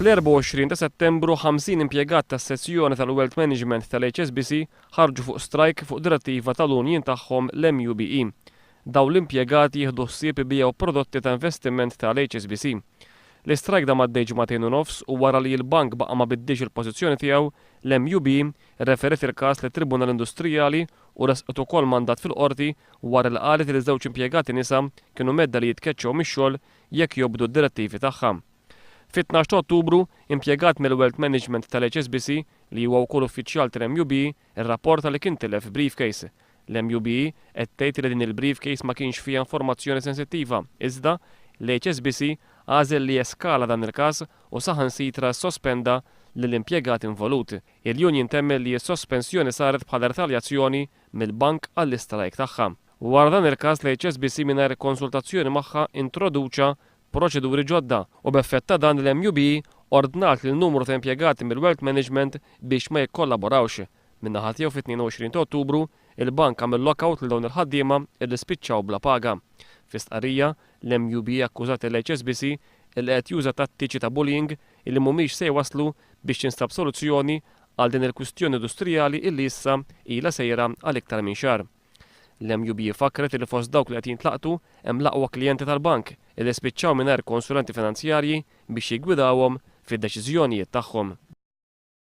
Fl-24 ta' Settembru, 50 impjegat tas-sezzjoni tal-Wealth Management tal-HSBC ħarġu fuq strajk fuq direttiva tal-union tagħhom l-MUBE. Dawn l-impjegati jieħdu ħsieb ibigħu prodotti ta' investiment tal-HSBC. L-istrajk dam għaddej ġimagħtejn u nofs u wara li l-bank baqa' ma biddilx il-pożizzjoni tiegħu, l-MUBE rreferiet il-każ lit-Tribunal Industrijali u ressqet ukoll mandat fil-Qorti wara li qalet li żewġ impjegati nisa kienu mhedda li jitkeċċew mix-xogħol jekk jobdu d-direttivi tagħha. Fit-tnax ta' Ottubru, impjegat mill-Wealth Management tal-HSBC, li huwa wkoll uffiċjal tal-MUB, irrapporta li kien tilef briefcase. L-MUB qed tgħid li din il-briefcase ma kienx fiha informazzjoni sensittiva, iżda, l-HSBC għażel li jeskala dan il-każ u saħansitra ssospenda lill-impjegat involut. Il-union temmen li s-sospensjoni saret bħala ritaljazzjoni mill-bank għall-istrajk tagħha. Wara dan il-każ l-HSBC mingħajr konsultazzjoni magħha introduċa proċeduri ġodda u b'effett ta' dan l-MUB ordnat lil numru ta' impjegati mill-Wealth Management biex ma jikkollaborawx. Min-naħa tiegħu fit-22 ta' Ottubru, il-bank għamel lockout lil dawn il-ħaddiema illi spiċċaw bla paga. Fi stqarrija, l-MUB akkużat lill-HSBC illi qed juża tattiċi ta' bullying illi mhumiex se jwasslu biex tinstab soluzzjoni għal din il-kwistjoni industrijali illi issa ilha sejra għal iktar minn xahar. L-MUB fakkret illi fost dawk li qed jintlaqtu hemm l-aqwa klijenti tal-bank illi spiċċaw mingħajr konsulenti finanzjarji biex jiggwidawhom fid-deċiżjonijiet tagħhom.